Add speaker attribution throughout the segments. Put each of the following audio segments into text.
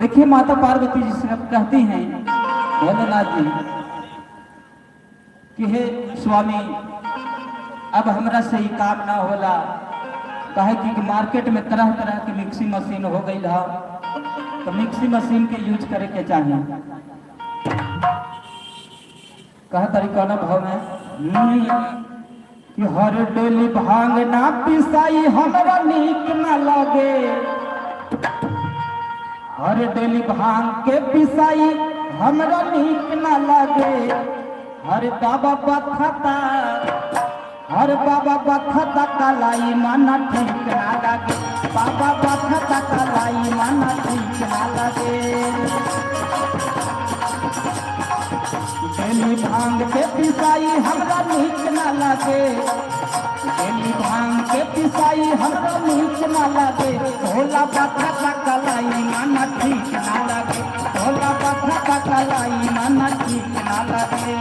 Speaker 1: देखिए माता पार्वती जी से कहती हैं भोलेनाथ जी कि हे स्वामी, अब हमरा से ही काम ना होला, काहे कि मार्केट में तरह तरह के मिक्सी मशीन हो गई है, तो मिक्सी मशीन के यूज करे के चाहिए। कह तरीका ना भाव में कि हर डेली भांग ना पिसाई हमरा नीक ना लगे, हर डेली भांग के पिसाई हमरा नीक ना लगे, हर बाबा बखता, हर बाबा बखता कलाई माना ठीक ना लगे, बाबा बखता कलाई माना ठीक ना लगे। डेली भांग के पिसाई हमरा नीक ना लगे, डेली भांग के पिसाई हमरा नीक ना लगे, भोला बखता कलाई माना ठीक ना लगे, भोला बखता कलाई माना ठीक ना लगे।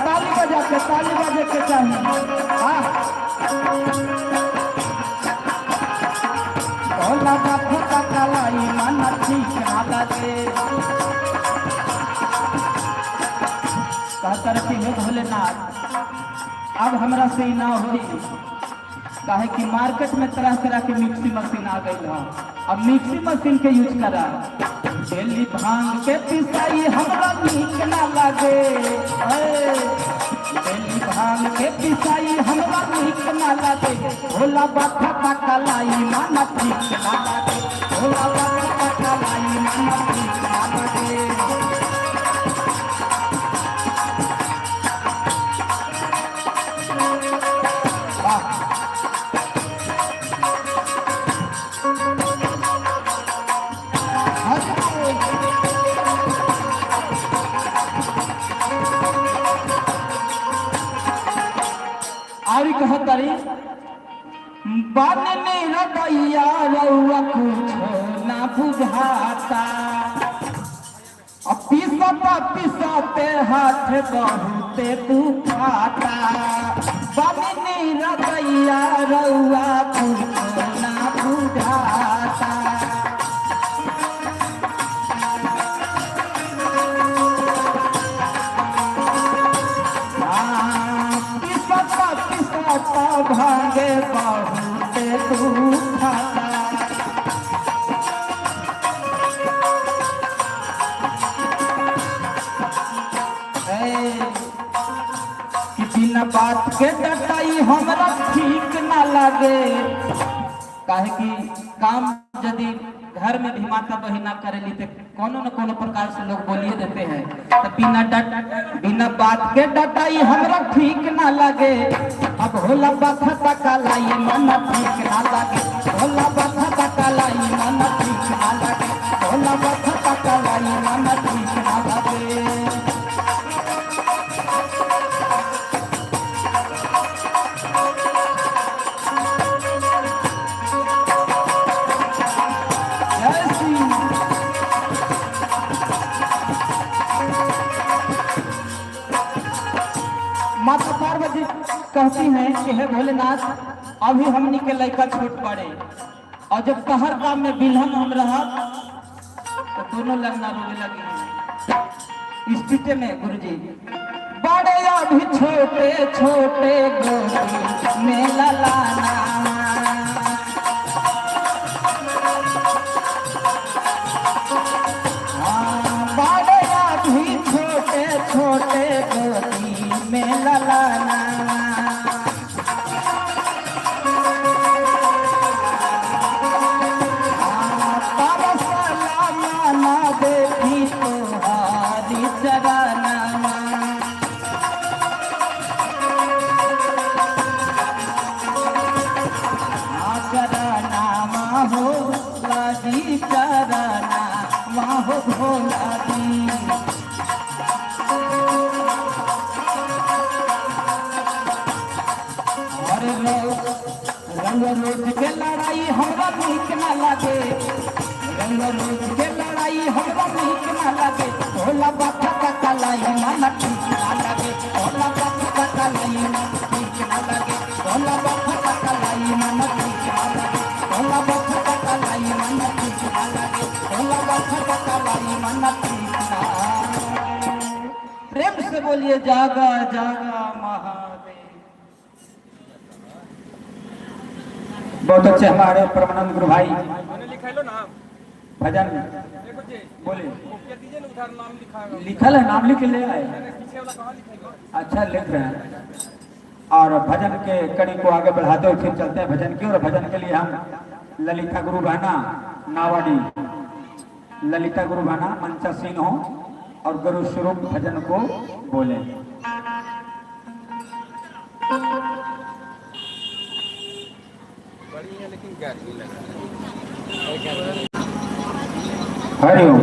Speaker 1: ताली बजा के, ताली बजे के चाहिए। हाँ, भोला बखता कलाई माना ठीक ना लगे। कहतर कि हे भोलेनाथ, अब हमरा से ई ना होई, काहे कि मार्केट में तरह तरह के मिक्सी मशीन आ गई है, अब मिक्सी मशीन के यूज करा। डेली भांग के पिसाई हमरा नीक ना लगे, डेली भांग के पिसाई हमरा नीक ना लगे, भोला बखता कलाई माना ठीक ना लगे, भोला बखता कलाई माना ठीक ना लगे। वाह। आरी कहत तारी बन रदैया रउआ कुछो ना बुझाता, पिसता पिसते हाथ बहुते दुखाता, बन रदैया रउआ कुछो ना बुझाता। पिसता पिसता भागे बहुते दुखाता। कि बिना बात के डटाई हमरा ठीक ना लगे, काहे कि काम यदि घर में भी माता बहिना करेली तो कोनो न कोनो प्रकार से लोग बोलिए देते हैं, तो बिना डट बिना बात के डटाई हमरा ठीक ना लगे। अब भोला बखता कलाई माना ठीक ना लगे, भोला बखता कलाई माना ठीक ना लगे, भोला बखता कलाई माना ठीक ना लगे। जय श्री। माता पार्वती कहती हैं कि हे भोलेनाथ, अभी हमनी के लड़का छोट पड़े, और जब तहर काम में बिलहन हम रहा तो दोनों लगना रोने लगे। इस पीटे में गुरुजी बड़े अभी छोटे छोटे गोदी में ललाना, हाँ, बड़े अभी छोटे छोटे गोदी में ललाना, तरसला माना देखी तोहारी चरनामा, चरनामा हो लाजी, चरनामा हो भोला जी। और रंग रोज के लड़ाई हमरा नीक ना लगे, रंग रोज के लड़ाई हमरा नीक ना लगे, भोला बाबा कलाई माना ठीक ना लगे, भोला बाबा कलाई माना ठीक ना लगे, भोला बाबा कलाई। से बोलिए जागा जागा महादेव।
Speaker 2: बहुत अच्छे हमारे परमानंद गुरु भाई
Speaker 3: मैंने लिखा लो नाम।
Speaker 2: भजन
Speaker 3: देखो जी।
Speaker 2: बोले।
Speaker 3: कॉपियां दीजिए ना, उधर नाम लिखा है।
Speaker 2: लिखल है, नाम लिख ले आए।
Speaker 3: पीछे वाला कहाँ लिखेगा?
Speaker 2: अच्छा, लिख रहे हैं और भजन के कड़ी को आगे बढ़ाते हुए फिर चलते हैं भजन की ओर। भजन के लिए हम ललिता गुरु बहना नावाडी, ललिता गुरु बहना मंचा सिंह हो और गुरु स्वरूप भजन को बोले।
Speaker 3: बड़ी है लेकिन गर्मी लग रही है।
Speaker 2: हरिओम।